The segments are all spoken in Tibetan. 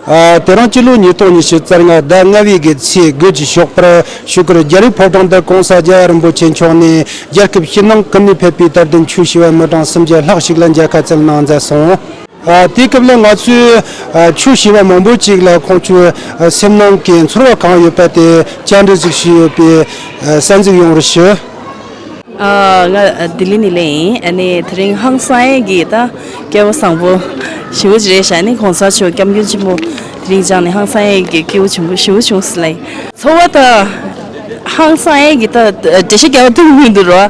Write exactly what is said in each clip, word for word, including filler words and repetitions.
ཨ། དེ་རིང་སྤྱི་ལོ་ཉིས་སྟོང་ཉི་ཤུ་རྩ་ལྔ་ཟླ་ལྔ་པའི་གི་ཚེས་དགུ་གི་ཞོགས་པར་ཞུ་སྒོར་རྒྱལ་བའི་ཕོ་བྲང་དུ་༸གོང་ས་༸རྒྱལ་བ་རིན་པོ་ཆེ་མཆོག་ནས་རྒྱལ་ཁབ་ཕྱི་ནང་ཀུན་ནས་ཕེབས་པའི་དད་ལྡན་ཆོས་ཞུ་བ་མི་གྲངས་སུམ་བརྒྱ་ལྷག་ཞིག་ལ་མཇལ་ཁ་བསྩལ་གནང་མཛད་སོང་། ཨ། དེའི་སྐབས་ལ་ང་ཚོས་ཨ་ཆོས་ཞུ་བ་མང་པོ་ཅིག་ལ་ཁོང་ཚོའི་ཨ་སེམས་ནང་གི་ཚོར་བ་གང་ཡོད་པ་དེ་བཅར་འདྲི་ཞིག་ཞུས་ཡོད་པས། ཨ། གསན་གཟིགས་ཡོང་བར་ཞུ། ཨ། ང་ལྡི་ལི་ནས་སླེབས་ཡིན། ཨ་ནི་དེ་རིང་ཧང་སང་ཡས་ཀྱི་ད་སྐལ་བ་བཟང་པོ་ཞེ་པོ་ཅིག་རེད་ཤག་ཨ་ནི་༸གོང་ས་མཆོག་སྐྱབས་མགོན་ཆེན་པོ་དེ་རིང་བཅར་ནས་ཧང་སང་ཡས་ཀྱི་སྐལ་བ་ཆེན་པོ་ཞེ་པོ་བྱུང་སོང་ལགས། ཚོར་བ་ད་ཧང་སང་ཡས་ཀྱི་ད་འགྲེལ་བཤད་རྒྱག་ཐུབ་མི་འདུག་ར།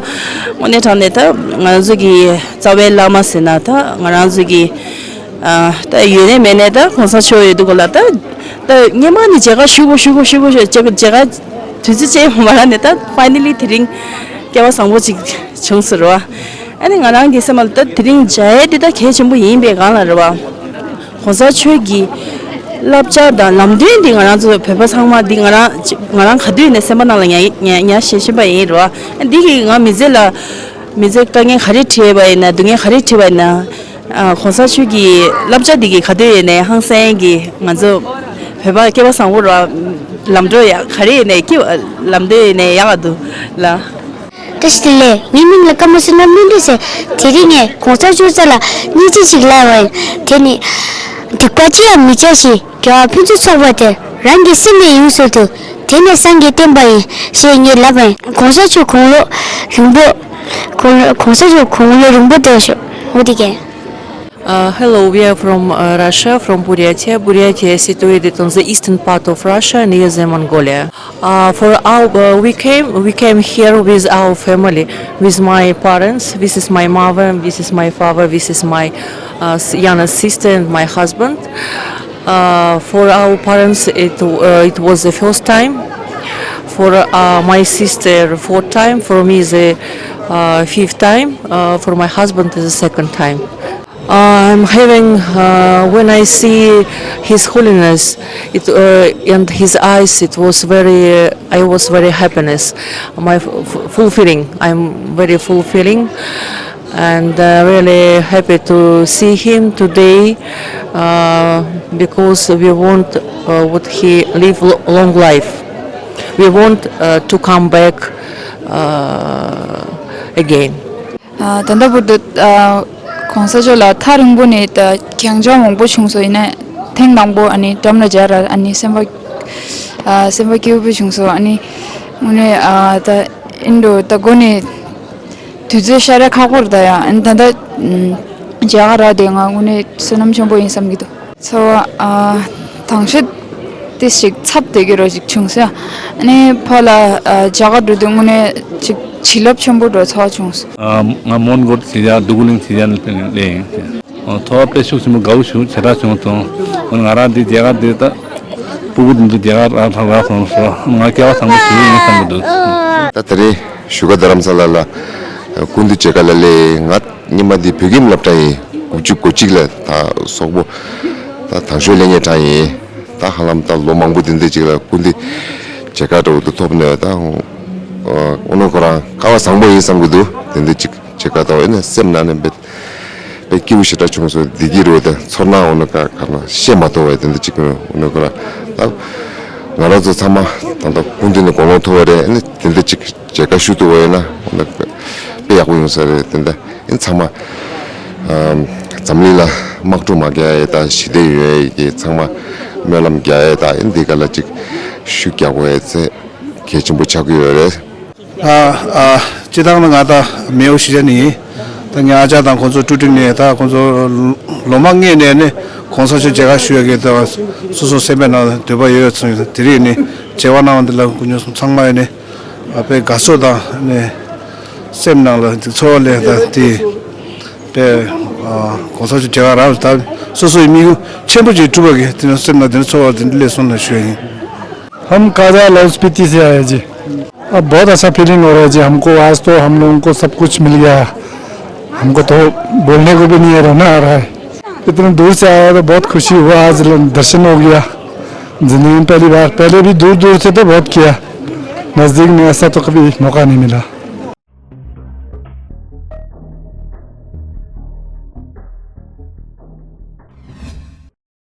དངོས་གནས་དྲང་གནས་ད་ང་རང་ཚོ་གི་རྩ་བའི་བླ་མ་ཟེར་ན་ད་ང་རང་ཚོ་གི་ཨ། ད་ཡོད་ནས་མེད་ནས་ད་༸གོང་ས་མཆོག་ཡོད་དུས་ག་ལ་ད་ད་སྔོན་མ་ནས་མཇལ་ཁ་ཞུ་དགོས་ཞུ་དགོས་ཞུ་དགོས་ཞུ་མཇལ་ཁ་མཇལ་ཁ་དུས་ཚོད་ཅིག་མ་རག་ནས་ད་ཕའི་ནལ་ལི་དེ་རིང་སྐལ་བ་བཟང་པོ་ཅིག་བྱུང་ཟེར་བ། ཨ་ནི་ང་རང་གི་སེམས་ལ་ད་དེ་རིང་མཇལ་ཡས་འདི་ད་གལ་ཆེན་པོ་ཡིན་པའི་སྒང་ལ་རེད་བ། ༸གོང་ས་མཆོག་གི་བསླབ་བྱ་དང་ལམ་སྟོན་འདི་ང་རང་ཚོ་བོད་པ་ཚང་མ་འདི་ང་རང་ང་རང་ག་དུས་ནས་སེམས་པ་ནང་ལ་ཉར་ཉར་ཉར་བཞིན་བཞིན་པ་ཡིན་རེད་བ། འདི་གིས་ང་མི་ཚེ་ལ་མི་ཚེ་དཀའ་ངལ་ག་རེ་འཕྲད་པ་ཡིན་ན་སྡུག་བསྔལ་ག་རེ་འཕྲད་པ་ཡིན་ན། ཨ། ༸གོང་ས་མཆོག་གི་བསླབ་བྱ་འདི་གི་ག་དུས་ཡིན་ནའི་ཧང་སང་གི་ང་ཚོ་བོད་པ་སྐལ་བ་བཟང་པོ་ར་ལམ་འགྲོ་ཡག་ག་རེ་ཡིན་ནའི་སྐྱིད་ལམ་འགྲོ་ཡིན་ནའི་ཡག་ག་འདུག་ལ། བཀྲ་ཤིས་བདེ་ལེགས། ངའི་མིང་ལ་ཀརྨ་བསོད་ནམས་བློ་གྲོས་ཟེར། དེ་རིང་ངས་༸གོང་ས་མཆོག་རྩ་ལ་སྙིང་རྗེ་ཞིག་ལབ་པ་ཡིན། དེ་ནི་སྡིག་པ་ཅི་ཡང་མི་བྱ་ཞིང་། དགེ་བ་ཕུན་སུམ་ཚོགས་པ་དེ་རང་གི་སེམས་ནས་ཡོངས་སུ་དུ་དེ་ནས་སངས་རྒྱས་བསྟན་པ་ཡིན་ཞེས་ངས་ལབ་པ་ཡིན། ༸གོང་ས་མཆོག་དགུང་ལོ་རིང་པོ། དགུང་ལོ་༸གོང་ས་མཆོག་དགུང་ལོ་རིང་པོ་དུ་ཤོག་འོ་དེ་གས། Uh, hello, we are from uh, Russia, from Buryatia. Buryatia is situated on the eastern part of Russia, near the Mongolia. Uh, for our, uh, we came, we came here with our family, with my parents. This is my mother, this is my father, this is my uh, s- younger sister and my husband. Uh, for our parents, it uh, it was the first time. For uh, my sister, fourth time. For me, the uh, fifth time. Uh, for my husband, the second time. Uh, I'm having uh, when I see His Holiness it, uh, and his eyes, it was very. I was very happiness. My f- f- fulfilling. I'm very fulfilling, and uh, really happy to see him today uh, because we want uh, would he live lo- long life. We want uh, to come back uh, again. ད་ལྟ་བར་དུ་༸གོང་ས་མཆོག་ལ་ཐག་རིང་པོ་ནས་ད་གྱང་ཆག་མང་པོ་བྱུང་སོང་། ཡིན་ནའི་ཐེངས་དང་པོ་ཨ་ནི་འགྲམ་ལ་མཇལ་ར་ཨ་ནི་སེམས་པ་ཨ་སེམས་པ་སྐྱིད་པོ་བྱུང་སོང་། ཨ་ནི་དངོས་གནས་ཨ་ད་ཨིན་འགྲོ་ད་སྒོ་ནས་དུས་ཚོད་ཤར་ར་ཁག་པོ་རེད་ད་ཡ། ཨ་ནི་ད་ལྟ་མཇལ་ཁ་རག་དེ་ང་དངོས་གནས་བསོད་ནམས་ཆེན་པོ་ཡིན་བསམ་གྱི་འདུག་ཚོར་བ་ཨ་དང་ཤེད་དེ་ཞིག་ཚབ་བསྡད་ཀྱི་རོ་ཞིག་བྱུང་སོང་། ཨ་ནི་ཕར་ལ་ཨ་མཇལ་ཁ་འགྲོ་དུས་དངོས་གནས་ཅིག་བྱིན་རླབས་ཆེན་པོ་འགྲོ་ཚོར་བ་བྱུང་སོང་། ཨ་ང་མོན་གྷོ་ཆེ་ཡ་དུ་གུ་ལིང་ཆེ་ཡ་ནས་ལས་ཡིན། ཨ་ཚོར་བ་དཔེ་ཤུགས་ཆེན་པོ་དགའ་བོ་བྱུང་ཆེ་དྲག་བྱུང་སོང་། ཨ་ང་རང་འདི་མཇལ་ཁ་འདི་ད་སྤུ་གུ་འདི་ཚོ་མཇལ་ཁ་རག་ཐག་རག་སོང་སོང་། ང་སྐལ་བ་བཟང་པོ་ཞིག་ཡིན་བསམ་གྱི་འདུག་ད་དེ་རིང་བཞུགས་སྒར་རྡ་རམ་ས་ལ་ལ་སྐུ་མདུན་མཇལ་ཁ་ལ་སླེབས་ཡིན། ང་སྔོན་མ་འདི་བོད་ཁྱིམ་སློབ་གྲྭ་ཡིན། དགུ་བཅུ་གོ་གཅིག་ལ་ད་སོག་པོ་ད་དང་ཤོས་ལེན་མཁན་གྲས་ཡིན། ད་ཧ་ལམ་ད་ལོ་མང་པོ་དེ་འདྲ་ཅིག་ལ་སྐུ་མདུན་མཇལ་ཁ་འདྲ་བོ་དེ་ཐོབ་ནས་ད་ཨོ་ནོ་ཁོ་རང་སྐལ་བ་བཟང་པོ་ཡིན་བསམ་གྱི་འདུག་དེ་འདྲ་ཅིག་མཇལ་ཁ་ཐོབ་ཡིན་ན་སེམས་ནང་ནས་དཔེ་དཔེ་སྐྱིད་པོ་ཞེ་དྲག་བྱུང་སོང་། བདེ་སྐྱིད་རེད་དེ་ཚོར་སྣང་ཨོ་ནོ་ཁ་ཁ་ན་བཤད་མ་ཐུབ་པ་དེ་འདྲ་ཅིག་ཨོ་ནོ་ཁོ་རང་ད་ང་རང་ཚོ་ཚང་མ་ད་ལྟ་སྐུ་མདུན་ནས་དགོངས་ཀློང་ཐོབ་པ་རེད། ཨ་ནི་དེ་འདྲ་ཅིག་མཇལ་ཁ་ཞུ་ཐུབ་པ་ཡིན་ན་དཔེ་ཡག་པོ་ཡོང་ས་རེད། དེ་འདྲ་ཡིན་ཚང་མ་འཛམ་གླིང་ལ་དམག་འཁྲུག་མ་རྒྱག་ཡས་དང་ཞི་བདེ་ཡོང་ཡས་ཀྱི་ཚང་མ་སྨོན་ལམ་རྒྱག་ཡས་དང་ཨ་ནི་འདི་ག་ལ་ཅིག་ཤུགས་རྒྱག་དགོས་ཡས་ཚེ་གལ་ཆེན་པོ་ཆགས་ཀྱི་ཡོད་རེད། ཨ་ཨ་སྤྱིར་བཏང་ལ་ང་ད་མེའོ་ཞི་ཅན་ཡིན། ད་ངའི་ཨ་ཅག་དང་ཁོང་ཚོ་ཀྲུ་ཀྲུང་ནས་ད་ཁོང་ཚོ་ལོ་མང་སྔོན་ནས་ནི་གོང་ས་མཆོག་མཇལ་ཁ་ཞུ་ཡ་གི་ད་སོ་སོ་སེམས་པའི་ནང་འདོད་པ་ཡོད་ཚུལ་དེ་རིང་ནི་མཇལ་བ་གནང་བ་འདི་ལ་སྐུ་ཉོ་གསུམ་ཚང་མ་ཡོད་ནི་ཨ་དཔེ་དགའ་ཚོར་དང་ནི་སེམས་ནང་ལ་ཚོར་བ་ལས་ད་དེ་དཔེ་ཨ་གོང་ས་མཆོག་མཇལ་ཁ་རག་ད་སོ་སོའི་དམིགས་ཡུལ་ཆེན་པོ་ཅིག་གྲུབ་པ་གི་དེ་ནི་སེམས་ནང་དེ་ནི་ཚོར་བ་དེ་འདྲ་སླེབས་སོང་ལ་ཞུ་ཡ་ཡིན། हम काजा लाहौल स्पीति से आए जी। अब बहुत अच्छा फीलिंग हो रहा है जी। हमको आज तो हम लोगों को सब कुछ मिल गया। हमको तो बोलने को भी नहीं रहना आ रहा है। इतने दूर से आया तो बहुत खुशी हुआ। आज दर्शन हो गया। जिंदगी में पहली बार, पहले भी दूर दूर से तो बहुत किया, नज़दीक में ऐसा तो कभी मौका नहीं मिला।